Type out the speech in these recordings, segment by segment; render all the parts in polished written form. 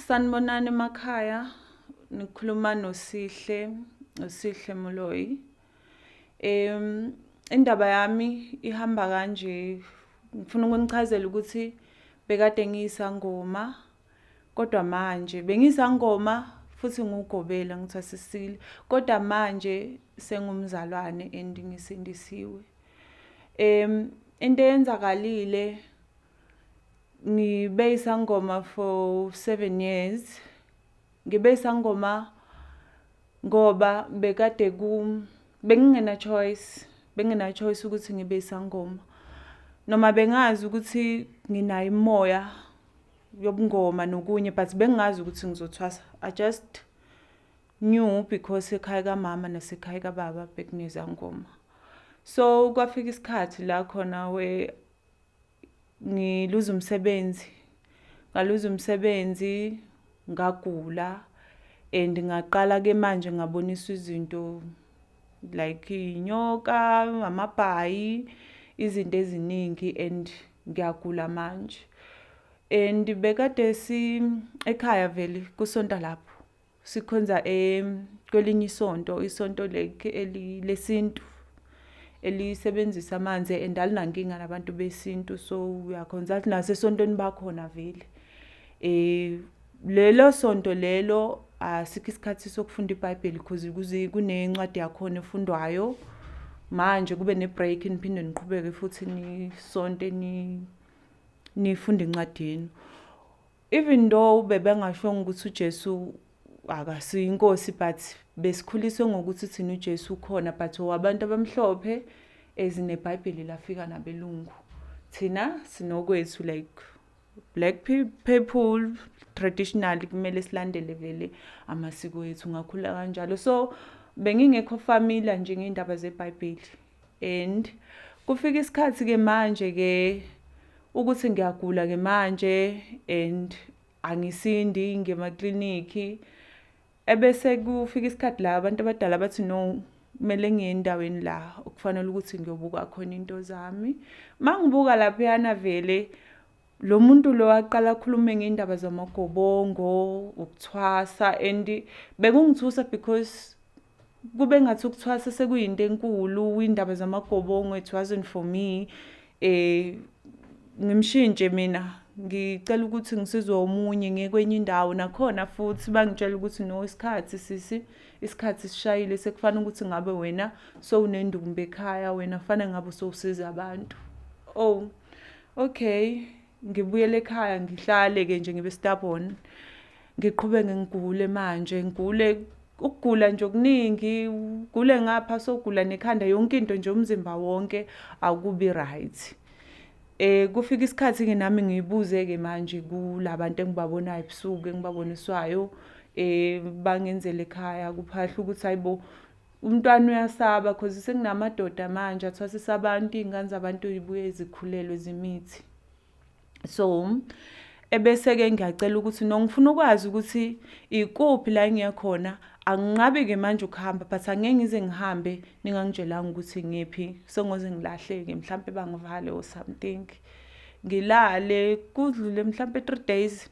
Sanibonani emakhaya, nikhuluma noSihle, uSihle Moloi. Indaba yami ihamba kanje, ngifuna ukunichazela ukuthi bekade ngiyisangoma, kodwa manje bengiyisangoma futhi ngiwugobela, ngithwasisile, kodwa manje sengumzalwane and ngisindisiwe. Into eyenzakalile, ngibe isangoma for 7 years. Ngibe isangoma ngoba bekade ku bengingena choice, bengingena choice ukuthi ngibe isangoma. Noma bengazi ukuthi nginayo imoya yobungoma nokunye, but bengingazi ukuthi ngizothwasa. I just knew because ekhaya kamama nasekhaya kababa bekunezangoma. So kwafika isikhathi la khona we ngiluza umsebenzi, ngaluza umsebenzi, ngagula and ngaqala-ke manje ngaboniswa izinto like iy'nyoka, amabhayi, izinto eziningi and ngiyagula manje. And bekade si ekhaya vele kusonta lapho, sikhonza kwelinye isonto, isonto like lesintu elisebenzisa amanzi and alinankinga nabantu besintu, so uyakhonza nasesontweni bakhona vele. Lelo sonto lelo asikho isikhathi sokufunda iBhayibheli because kuze kunencwadi yakhona efundwayo. Manje kube ne-break, niphinde niqhubeke futhi nisonte, nifunde incwadi yenu. Even though bebengashongo ukuthi uJesu akasiyo inkosi, but besikhuliswe ngokuthi thina uJesu ukhona, but owabantu abamhlophe ezineBhayibheli lafika nabelungu. Thina sinokwethu, like black people traditionally kumele silandele vele amasiko ethu, ngakhula kanjalo. So bengingekho familiar nje ngey'ndaba zeBhayibheli and kufika isikhathi-ke manje-ke ukuthi ngiyagula-ke manje and angisindi ngemaklinikhi. Ebese kufika isikhathi la abantu abadala bathi no, kumele ngiye endaweni la okufanele ukuthi ngiyobuka khona into zami. Uma ngibuka laphayana vele lo muntu lo aqala akhulume ngey'ndaba zamagobongo, ukuthwasa, and bekungithusa because kube ngathi ukuthwasa sekuyinto enkulu, iy'ndaba zamagobongo, it wasn't for me. Ngimshintshe mina, ngicela ukuthi ngisizwe omunye, ngiye kwenye indawo nakhona futhi bangitshela ukuthi no, isikhathi sisi, isikhathi sishayile, sekufanele ukuthi ngabe wena sowunendumba ekhaya, wena kufanele ngabe sowusiza abantu. Oh, okay, ngibuyele ekhaya, ngihlale-ke nje, ngibe stubborn, ngiqhubeke ngigule manje, ngigule ukugula nje okuningi, ugule ngapha, sowugula nekhanda, yonke into nje, umzimba wonke akubi right. Kufika isikhathi-ke nami ngibuze-ke manje kulabantu engibabonayo ebusuku, engibaboniswayo, bangenzele ekhaya kuphahla ukuthi hayibo, umntwana uyasaba cause sekunamadoda manje athwasisa abantu, iy'ngane zabantu y'buye zikhulelwe, zimithi. So ebese-ke ngiyacela ukuthi no, ngifuna ukwazi ukuthi ikuphi la engiya khona. Anginqabi-ke manje ukuhamba, but angeke ngize ngihambe ningangitshelanga ukuthi ngiphi, sengoze ngilahleke, mhlampe bangivale or something. Ngilale, kudlule mhlampe 3 days,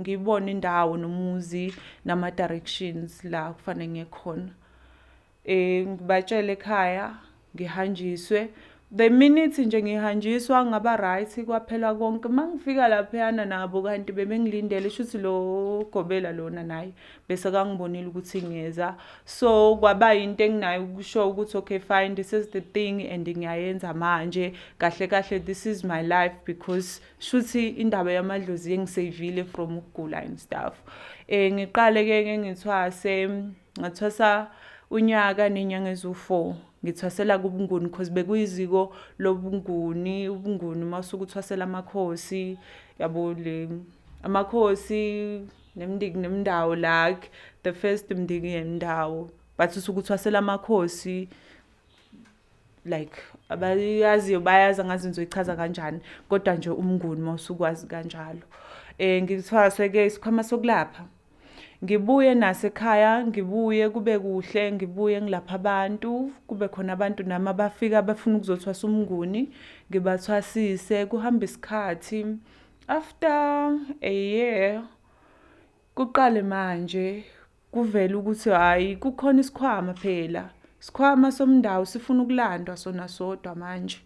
ngibone indawo nomuzi nama-directions la kufanele ngiye khona. Ngibatshele ekhaya, ngihanjiswe. The minute nje ngihanjiswa, ngaba right, kwaphela konke. Uma ngifika laphayana nabo kanti bebengilindele, shuthi lo gobela lona naye bese kangibonile ukuthi ngiyeza. So kwaba yinto enginayo ukusho ukuthi okay, fine, this is the thing and ngiyayenza manje kahle kahle, this is my life, because shuthi indaba yamadlozi yengisavile from ukugula and stuff. Ngiqale ke ngithwase, ngathwasa unyaka nenyanga eziwu-4, ngithwasela kubuNguni because bekuyiziko lobuNguni. UbuNguni masuke uthwasela amakhosi, yabo, le amakhosi nemndiki nemndawo, like the first mndiki yendawo, but usuke uthwasela amakhosi, like abayaziyo bayazi, angazi ngizoyichaza kanjani, kodwa nje umNguni mawusukwazi kanjalo. Ngithwase ke isikhwama sokulapha, ngibuye nasekhaya, ngibuye kube kuhle, ngibuye ngilapha abantu, kube khona abantu nami abafika bafuna ukuzothwasa umNguni, ngibathwasise. Kuhamba isikhathi, after a year Kuqale manje kuvele ukuthi hhayi, kukhona isikhwama phela. Isikhwama somndawo sifuna ukulandwa sona sodwa manje.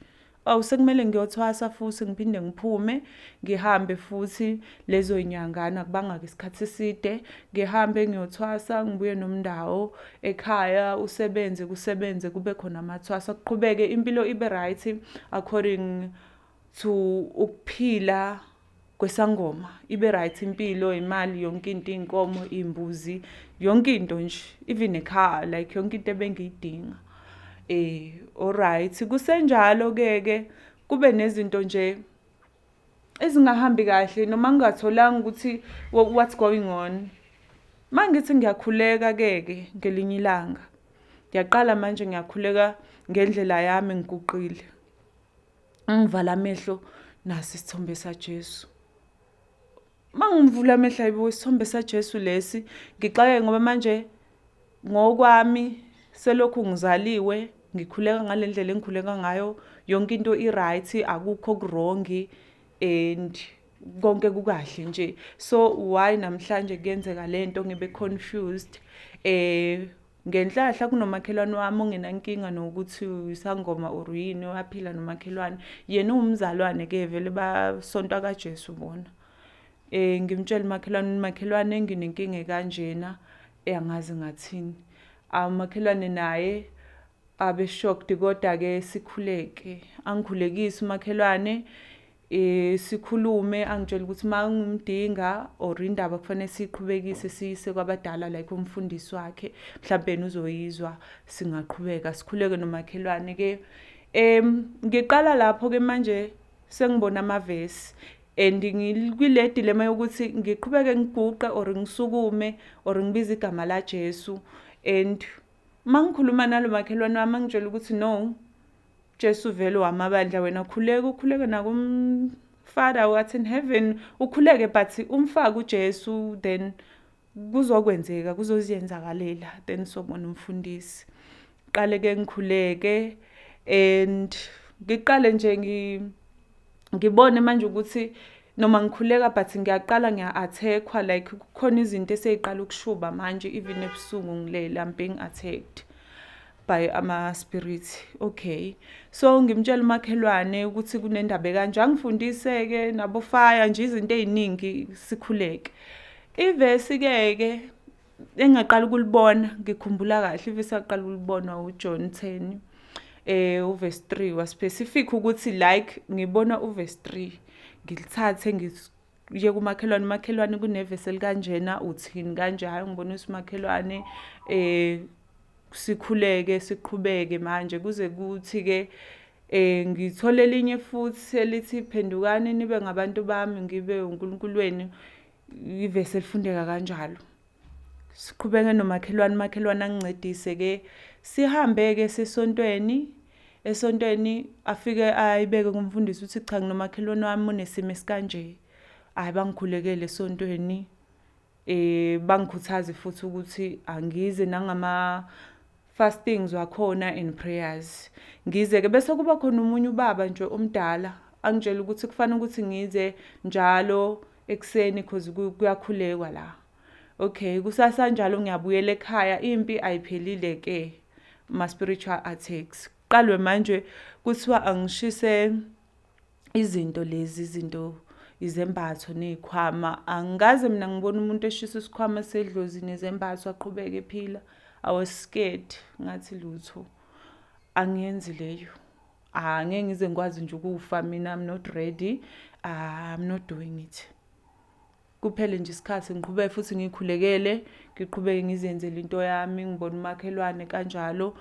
Awu, sekumele ngiyothwasa futhi ngiphinde ngiphume, ngihambe futhi lezo y'nyangana, akubanga-ke isikhathi eside. Ngihambe ngiyothwasa, ngibuye nomndawo ekhaya, usebenze, kusebenze, kube khona amathwasa, kuqhubeke impilo ibe right according to ukuphila kwesangoma. Ibe right impilo, imali, yonke into, iy'nkomo, iy'mbuzi, yonke into nje, even ekhaya, like yonke into ebengiyidinga. Alright, kusenjalo-ke ke kube nezinto nje ezingahambi kahle noma ngingatholanga ukuthi what's going on. Uma ngithi ngiyakhuleka-ke ke ngelinye ilanga, ngiyaqala manje ngiyakhuleka ngendlela yami ngiguqile. Ngivala amehlo, nasi isithombe saJesu. Uma ngivula amehlo, hayibo, isithombe saJesu lesi, ngixakeke ngoba manje ngokwami selokhu ngizaliwe ngikhuleka ngale ndlela engikhuleka ngayo, yonke into i-right, akukho oku-wrong and konke kukahle nje. So why namhlanje kuyenzeka lento, ngibe confused. Ngenhlahla kunomakhelwane wami ongenankinga nokuthi isangoma or yini, waphila nomakhelwane. Yena uwumzalwane-ke vele, basonta kaJesu bona. Ngimtshele umakhelwane, makhelwane nginenkinga ekanjena, angazi ngathini. Umakhelwane naye abe shocked, kodwa-ke sikhuleke. Angikhulekise umakhelwane, sikhulume, angitshele ukuthi uma ngimdinga or indaba kufanele siyiqhubekise siyise kwabadala, like umfundisi wakhe, mhlampe yena uzoyizwa, singaqhubeka sikhuleke nomakhelwane-ke. Ngiqala lapho-ke manje sengibona amavesi and ngikule dilemma yokuthi ngiqhubeke ngiguqe or ngisukume or ngibize igama laJesu. And uma ngikhuluma nalo makhelwane wami, angitshela ukuthi no, Jesu vele wamabandla, wena khuleka, ukhuleke nakumFather wathi in heaven, ukhuleke but umfake uJesu, then kuzokwenzeka, kuzoziyenzakalela, then sobona umfundisi. Qale-ke ngikhuleke and ngiqale nje ngibone manje ukuthi noma ngikhuleka but ngiyaqala ngiya-attack-wa, like kukhona izinto esey'qala ukushuba manje, even ebusuku ngilele, I'm being attacked by ama-spirit. Okay, so ngimtshela umakhelwane ukuthi kunendaba ekanje, angifundise-ke nabo-fire nje izinto ey'ningi, sikhuleke. Ivesi-ke ke engaqala ukulibona, ngikhumbula kahle, ivesi aqala ukulibona uJohn 10 uverse 3, wa specific ukuthi like ngibona uverse 3, ngilithathe ngiye kumakhelwane, umakhelwane kunevesi elikanjena, uthini kanje? Hayi, ngibonisa umakhelwane, sikhuleke, siqhubeke manje kuze kuthi-ke ngithole elinye futhi elithi phendukani nibe ngabantu bami, ngibe uNkulunkulu wenu, ivesi elifundeka kanjalo. Siqhubeke nomakhelwane, umakhelwane angincedise-ke, sihambe-ke sisontweni. Esontweni afike ayibeke kumfundisi ukuthi cha, nginomakhelwane wami unesimo esikanje. Hhayi, bangikhulekele esontweni, bangikhuthaze futhi ukuthi angize nangama fastings wakhona and prayers. Ngize-ke bese kuba khona omunye ubaba nje omdala angitshela ukuthi kufanele ukuthi ngize njalo ekuseni cause kuyakhulekwa la. Okay, kusasa njalo ngiyabuyela ekhaya, impi ayiphelile-ke, ma-spiritual attacks. Kuqalwe manje kuthiwa angishise izinto lezi, izinto, izembatho ney'khwama. Angikaze mina ngibone umuntu eshisa isikhwama sedlozi nezembatho aqhubeke ephila. I was scared, ngathi lutho, angiyenzi leyo. Angeke ngize ngikwazi nje ukufa mina, I'm not ready, I'm not doing it. Kuphele nje isikhathi, ngiqhubeke futhi ngikhulekele, ngiqhubeke ngizenzele into yami, ngibone umakhelwane kanjalo.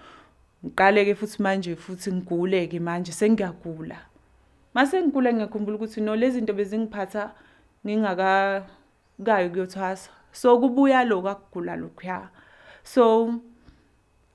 Ngiqale-ke futhi manje futhi ngigule-ke manje, sengiyagula. Mase ngigula ngiyakhumbula ukuthi no, lezi zinto bezingiphatha ngingakakayi ukuyothwasa. So kubuya lokhu akugula lokhuya. So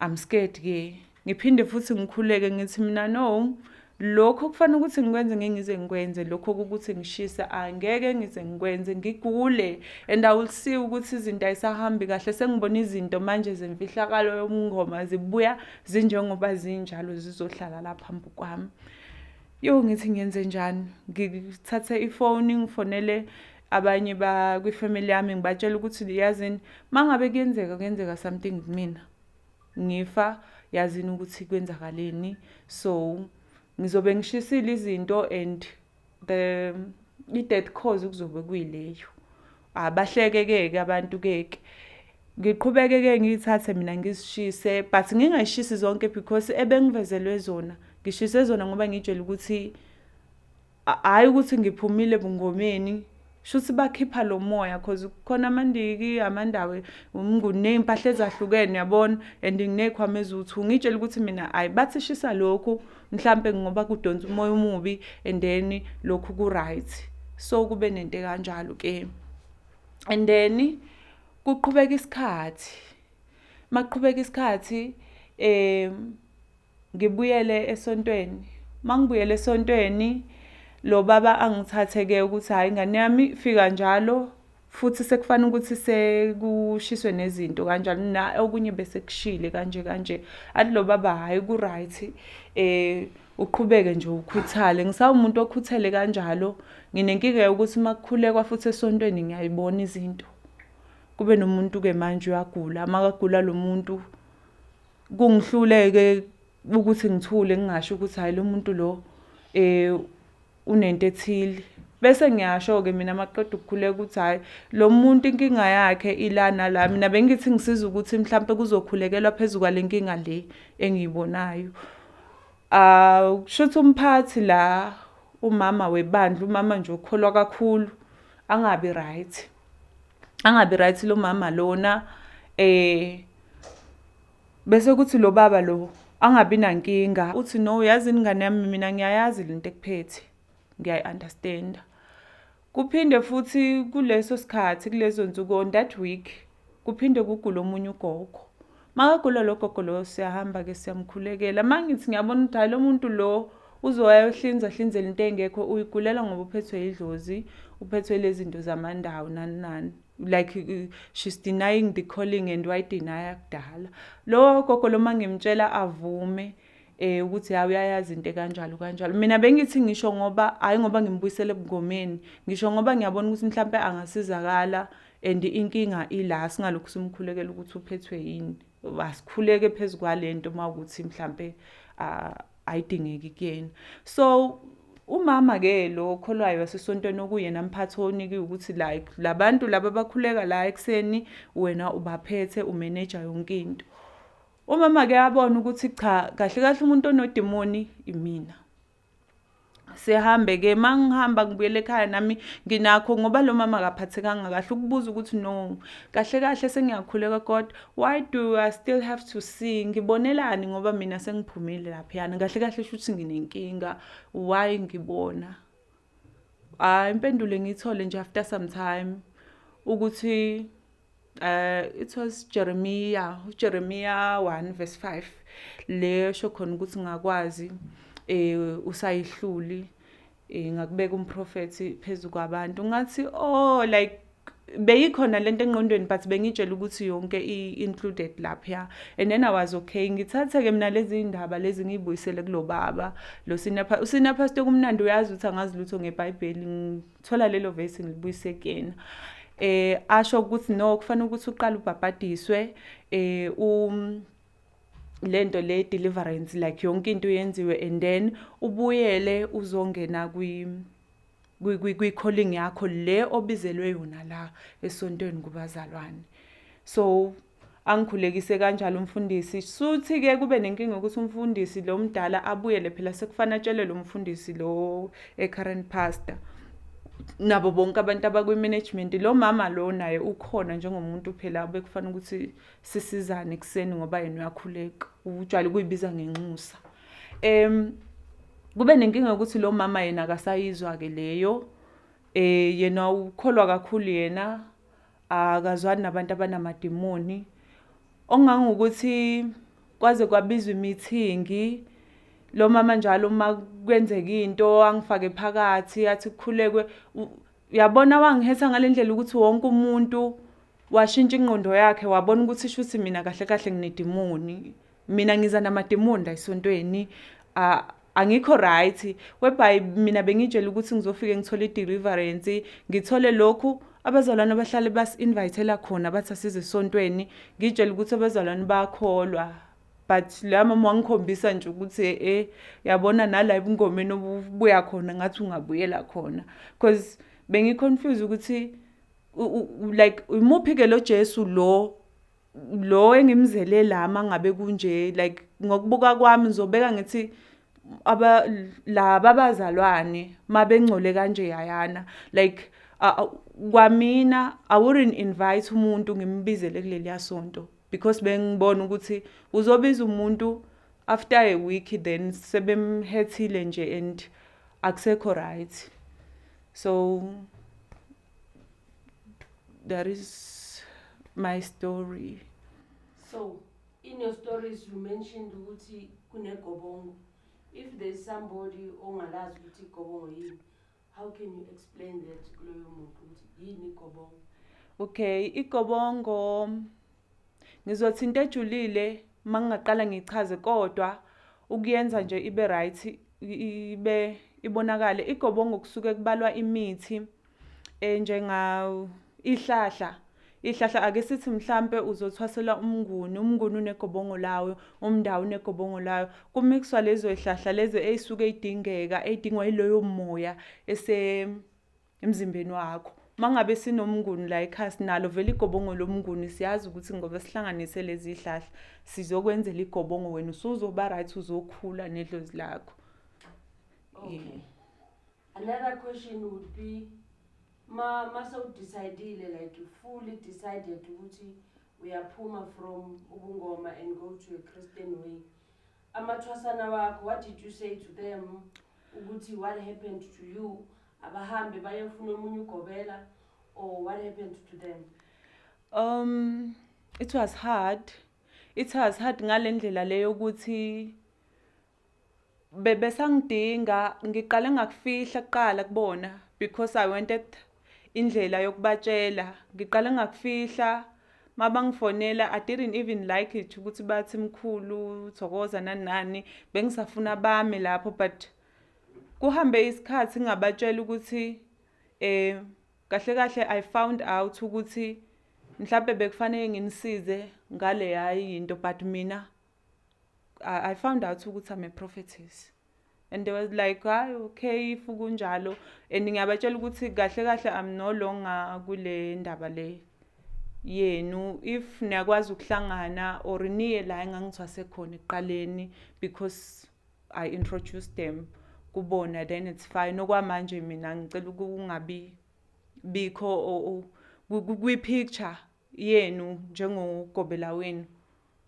I'm scared-ke. Ngiphinde futhi ngikhuleke, ngithi mina no, lokho kufanele ukuthi ngikwenze ngeke ngize ngikwenze, lokho ukuthi ngishise angeke ngize ngikwenze, ngigule and I will see ukuthi izinto ayisahambi kahle. Sengibona izinto manje zemfihlakalo yobungoma zibuya zinjengoba zinjalo, zizohlala la phambi kwami. Yo, ngithi ngenze njani? Ngithathe ifoni ngifonele Abanye bakwifamily yami ngibatshela ukuthi yazini, mangabe kuyenzeka kuyenzeka something kumina, ngifa, yazini ukuthi kwenzakaleni. So ngizobe ngishisile izinto and the i-death cause kuzobe kuyileyo. Abahleke-ke abantu-ke ke. Ngiqhubeke-ke ngiyithathe mina ngizishise, but ngingayishisi zonke because ebengivezelwe zona, ngishise zona ngoba ngiy'tshela ukuthi hhayi ukuthi ngiphumile ebungomeni, shuthi bakhipha lo moya cause kukhona amandiki, amandawe, umnguni ney'mpahla ezahlukene uyabona, and nginey'khwama eziwu-two. Ngiy'tshela ukuthi mina hhayi bathi shisa lokhu mhlampe ngoba kudonsa umoya omubi and then lokhu ku-right. So kube nento ekanjalo-ke. And then kuqhubeka isikhathi, makuqhubeka isikhathi ngibuyele esontweni. Mangibuyele esontweni lo baba angithathe-ke ukuthi hhayi ingane yami fika njalo, futhi sekufanele ukuthi sekushiswe nezinto kanjalo, na okunye bese kushile kanje kanje. Athi lo baba hhayi ku-right, uqhubeke nje ukhuthale. Ngisawumuntu okhuthele kanjalo, nginenkinga yokuthi uma kukhulekwa futhi esontweni ngiyayibona izinto. Kube nomuntu-ke manje uyagula, makagula lo muntu kungihlule-ke ukuthi ngithule ngingasho ukuthi hhayi lo muntu lo unento ethile. Bese ngiyasho-ke mina makuqeda ukukhuleka ukuthi hhayi lo muntu inkinga yakhe ila nala. Mina bengithi ngisiza ukuthi mhlampe kuzokhulekelwa phezu kwale nkinga le engiyibonayo. Kushuthi umphathi la, umama webandla, umama nje okholwa kakhulu, angabi right. Angabi right lo mama lona, bese kuthi lo baba lo angabi nankinga. Uthi no, yazini ingane yami mina ngiyayazi lento ekuphethe, ngiyayi-understand-a. Kuphinde futhi kuleso sikhathi, kulezo nsuku, on that week, kuphinde kugule omunye ugogo. Makagula lo gogo lo siyahamba-ke siyamkhulekela. Mangithi ngiyabona ukuthi hhayi lo muntu lo uzoya ehlinza ahlinzele into engekho, uyigulela ngoba uphethwe idlozi, uphethwe lezi zinto zamandawo nani nani. Like she's denying the calling and wayi-deny-a kudala. Lo gogo lo mangimtshela avume ukuthi ya uyayazi into ekanjalo kanjalo. Mina bengithi ngisho ngoba hhayi ngoba ngimbuyisele ebungomeni, ngisho ngoba ngiyabona ukuthi mhlampe angasizakala and inkinga ila, singalokhu simkhulekela ukuthi uphethwe yini. Asikhuleke phezu kwalento mawukuthi mhlampe ayidingeki kuyena. So umama-ke lo okholwayo wasesontweni okuyena mphathi onikiwe ukuthi like labantu laba abakhuleka la ekuseni wena ubaphethe umeneja yonke into. Umama-ke abona ukuthi cha kahle kahle umuntu onodimoni imina. Sihambe-ke, mangihamba ngibuyele ekhaya nami nginakho ngoba lo mama akaphathekanga kahle ukubuza ukuthi no kahle kahle sengiyakhuleka kodwa why do I still have to see, ngibonelani ngoba mina sengiphumile laphayana, kahle kahle shuthi nginenkinga, why ngibona? Hhayi impendulo ngiyithole nje after some time ukuthi it was Jeremiah, uJeremiah 1 verse 5 le esho khona ukuthi ngakwazi usayihluli ngakubeka umprofethi phezu kwabantu. Ngathi oh like beyikhona lento engqondweni but bengitshela ukuthi yonke i-included lapha, and then I was okay. Ngithathe-ke mina lezi ndaba lezi ngiyibuyisele kulo baba lo senior senior pastor. Kumnandi uyazi ukuthi angazi lutho ngeBhayibheli, ngithola lelo verse ngilibuyise kuyena. Asho ukuthi no kufanele ukuthi uqale ubhabhadiswe, lento le deliverance like yonke into yenziwe and then ubuyele uzongena kwi-calling yakho le obizelwe yona la esontweni kubazalwane. So angikhulekise kanjalo umfundisi. Suthi-ke kube nenkinga ukuthi umfundisi lo mdala abuyele phela, sekufanele atshele lo mfundisi lo e-current pastor nabo bonke abantu abakwi-management. Lo mama lo naye ukhona njengomuntu phela bekufanele ukuthi sisizane ekuseni ngoba yena uyakhuleka, ujwayele ukuyibiza ngenxusa. Kube nenkinga ukuthi lo mama yena akasayizwa-ke leyo, yena ukholwa kakhulu, yena akazwani nabantu abanamadimoni, okungangokuthi kwaze kwabizwa imithingi. Lo mama njalo uma kwenzeka into angifake phakathi athi kukhulekwe. Uyabona wangihetha ngale ndlela ukuthi wonke umuntu washintsha ingqondo yakhe, wabona ukuthi shuthi mina kahle kahle nginedimoni, mina ngiza namadimoni la esontweni. Angikho right, whereby mina bengitshela ukuthi ngizofike ngithole i-deliverance, ngithole lokhu abazalwane abahlale basi-invite-ela khona, bathi asize esontweni. Ngitshela ukuthi abazalwane bayakholwa, but la mama wangikhombisa nje ukuthi yabona, nala ebungomeni obubuya khona, ngathi ungabuyela khona, because bengi-confuse ukuthi like imuphi-ke lo Jesu lo engimzele la mangabe kunje. Like ngokubuka kwami, ngizobeka ngithi aba laba abazalwane mabengcole kanje yayana, like kwamina I wouldn't invite umuntu ngimbizele kuleliya sonto, because bengibona ukuthi uzobiza umuntu, after a week then sebemhethile nje and akusekho right. So that is my story. So in your stories you mentioned ukuthi kunegobongo. If there's somebody ongalazi ukuthi igobongo yini, how can you explain that kuloyo muntu ukuthi yini igobongo? Okay, igobongo ngizothi into ejulile mangingaqala ngichaze, kodwa ukuyenza nje ibe right, ibe ibonakale, igobongo kusuke kubalwa imithi enjenga ihlahla. Ihlahla, ake sithi mhlambe uzothwasela umnguni, umnguni unegobongo lawo, umndawo unegobongo layo. Kumixwa lezo zihlahla lezo ey'suke ey'dingeka, ey'dingwa yiloyo moya ese emzimbeni wakho. Mangabe sinomnguni la ekhaya, sinalo vele igobongo lomnguni, siyazi ukuthi ngoba sihlanganise lezi zihlahla sizokwenzela igobongo, wena usuzoba right, uzokhula nedlozi lakho. Okay. Yeah. Another question would be, ma mase udecidile, like you fully decided ukuthi uyaphuma from ubungoma and go to a Christian way, amathwasana wakho, what did you say to them ukuthi what happened to you? Abahambe bayofuna omunye ugobela or what happened to them? It was hard. It was hard ngale ndlela leyo ukuthi bebesangidinga. Ngiqale ngakufihla kuqala kubona because I wanted indlela yokubatshela. Ngiqale ngakufihla, mabangifonela I didn't even like it ukuthi bathi mkhulu thokoza nani nani, bengisafuna bame lapho, but kuhambe isikhathi ngabatshela ukuthi kahle kahle I found out ukuthi mhlambe bekufanele nginisize ngale hayi into, but mina I found out ukuthi I'm a prophetess, and they was like, "Hayi, okay, if kunjalo." And ngiyabatshela ukuthi kahle kahle I'm no longer kule ndaba le yenu. If niyakwazi ukuhlangana or niye la engangithwase khona ekuqaleni, because I introduced them kubona, then it's fine. Okwamanje mina ngicela ukungabi bikho kwi-picture yenu njengogobela wenu.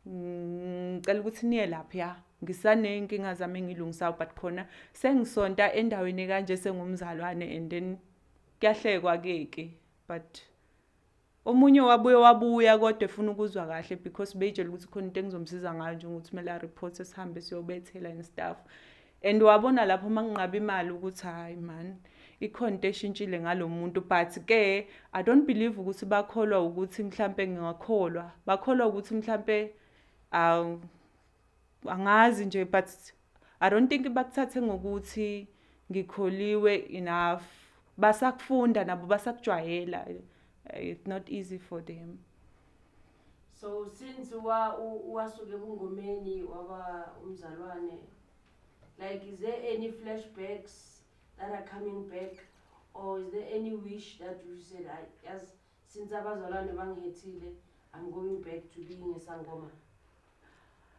Ngicela ukuthi niye lapha, ngisaney'nkinga zami engiy'lungisayo, but khona sengisonta endaweni kanje, sengumzalwane. And then kuyahlekwa-ke ke, but omunye wabuye wabuya kodwa efuna ukuzwa kahle, because beyitshela ukuthi khona into engizomsiza ngayo, njengokuthi kumele a-report, sihambe siyobethela and stuff. And wabona lapho uma nginqaba imali ukuthi hayi man, ikhona into eshintshile ngalo muntu. But-ke I don't believe ukuthi bakholwa ukuthi mhlampe ngingakholwa, bakholwa ukuthi mhlampe awu, angazi nje, but I don't think bakuthathe ngokuthi ngikholiwe enough. Basakufunda nabo, basakujwayela. It's not easy for them. So since wasuka ebungomeni waba umzalwane, like is there any flashbacks that are coming back, or is there any wish that you said, I, as since abazalwane bangihethile, I'm going back to being a sangoma?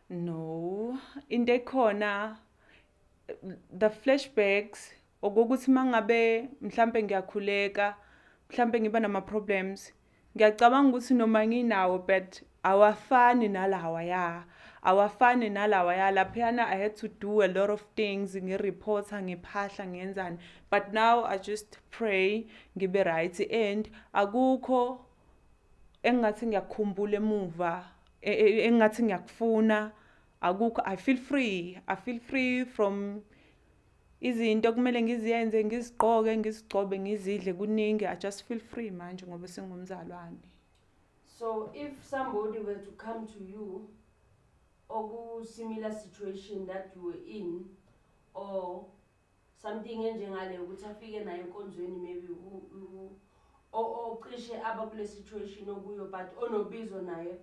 No, into ekhona, the flashbacks okokuthi mangabe mhlambe ngiyakhuleka, mhlambe ngiba nama problems, ngiyacabanga ukuthi noma nginawo, but awafani nalawa ya, awafani nalawa ya. Laphayana I had to do a lot of things, ngireporta, ngiphahla, ngiyenzani, but now I just pray ngibe right, and akukho engathi ngiyakukhumbula emuva, engathi ngiyakufuna, akukho. I feel free, I feel free from izinto kumele ngiziyenze, ngizigqoke, ngizigcobe, ngizidle, kuningi. I just feel free manje ngoba sengumzalwane. So if somebody were to come to you oku similar situation that you were in, Or something enjengale ukuthi afike naye enkonzweni, maybe ocishe aba kule situation okuyo, but onobizo naye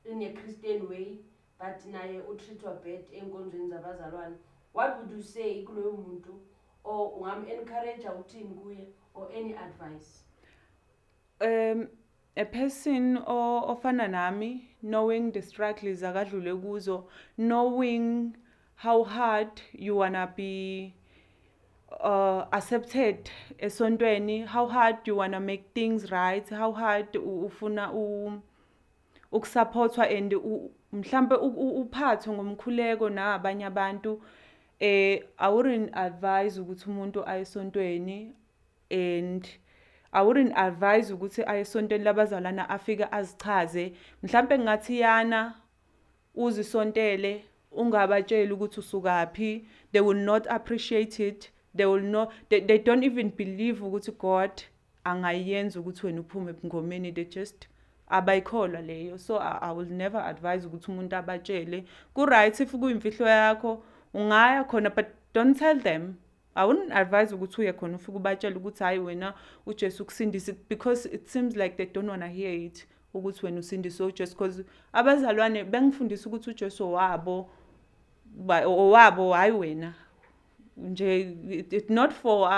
in a Christian way, but naye utreatwa bad enkonzweni zabazalwane. What would you say kuloyo muntu, or ungam-encourage uthini kuye, or any advice? A person ofana nami, knowing the struggles akadlule kuzo, knowing how hard you wanna be accepted esontweni, how hard you wanna make things right, how hard ufuna ukusupportwa and mhlambe uphathwe ngomkhuleko nabanye abantu, I wouldn't advise ukuthi umuntu aye esontweni, and I wouldn't advise ukuthi aye esontweni labazalwana afike azichaze. Mhlambe ngathi yana uzisontele, ungabatsheli ukuthi usukaphi. They will not appreciate it. They will not, they don't even believe ukuthi God angayenza ukuthi wena uphume ebungomeni. They just abayikholwa leyo. So I will never advise ukuthi umuntu abatshele. Ku-right if kuyimfihlo yakho, ungaya khona, but don't tell them. I wouldn't advise ukuthi uye khona ufike ubatshele ukuthi hayi, wena uJesu ukusindise, because it seems like they don't wanna hear it ukuthi wena usindiswe uJesu, because abazalwane bengifundisa ukuthi uJesu wabo owabo, hayi wena nje. It not for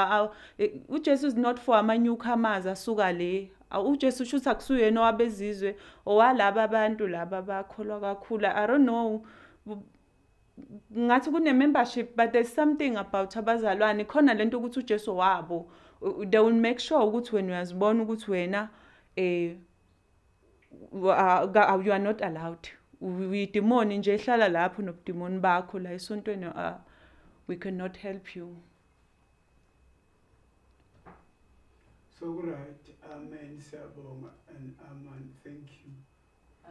uJesu is not for ama newcomers asuka le. UJesu shuthi akusuyena owabezizwe, owalaba abantu laba abakholwa kakhulu. I don't know, ngathi kune membership, but there's something about abazalwane khona lento ukuthi uJesu wabo. They will make sure ukuthi wena uyazibona ukuthi wena you are not allowed, uyidimoni nje, ehlala lapho nobudimoni bakho la esontweni. We cannot help you. So right, amen, siyabonga and amen, thank you.